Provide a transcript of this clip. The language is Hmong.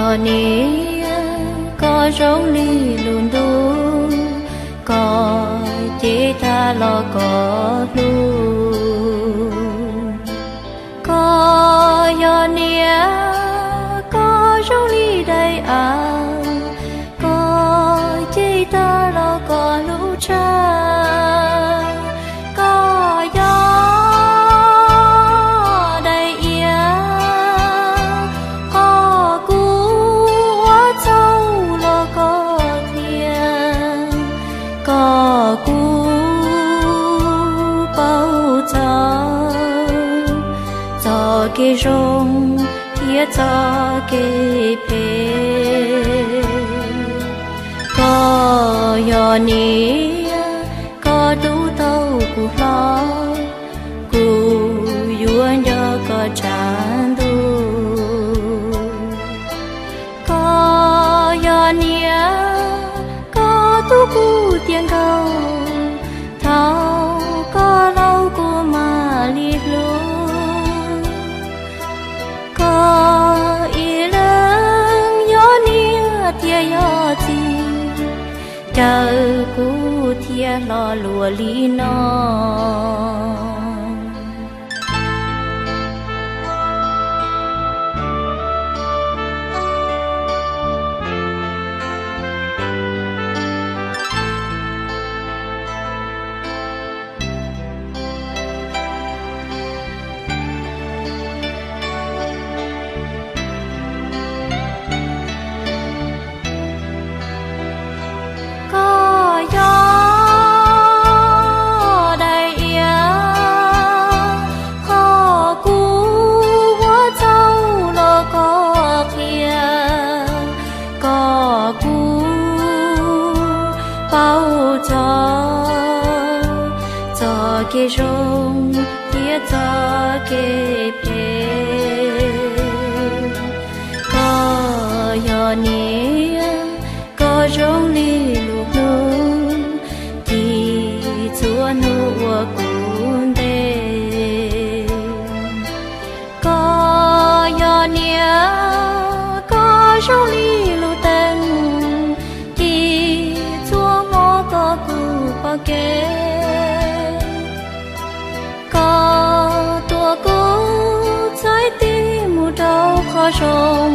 Yog niam, koj zoo li lub ntuj, koj cev tag los koj hlub. Koj yog niam, koj zoo li daim av, koj cev tag los koj hlub tshaj. Koj yog daim iav, qhov kuv ua txhaum los koj qhia, kom kuv paub txog txoj kev zoo thiab txoj kev phem. Koj yog niam, koj tu tau kuv hlo, kuv yuav nco koj tsav ntuj. Koj yog niam, koj tu kuv tiav nkauj, thaum koj laus kuv mam li hlub. Koj ib leeg yog niam thiab yog txiv, caw kuv thiaj hlob luaj li no. Koj yog daim iav, qhov kuv ua txhaum los koj qhia, kom kuv paub txog txoj kev zoo thiab txoj kev phem. Koj yog niam, koj zoo li lub hnub, ci txhua hnub ua kuv ntev. Koj yog niam, koj zoo li lub teeb, ci txhua hmo koj kuj pom kev. Koj tuav kuv txhais tes mus rau qhov zoo,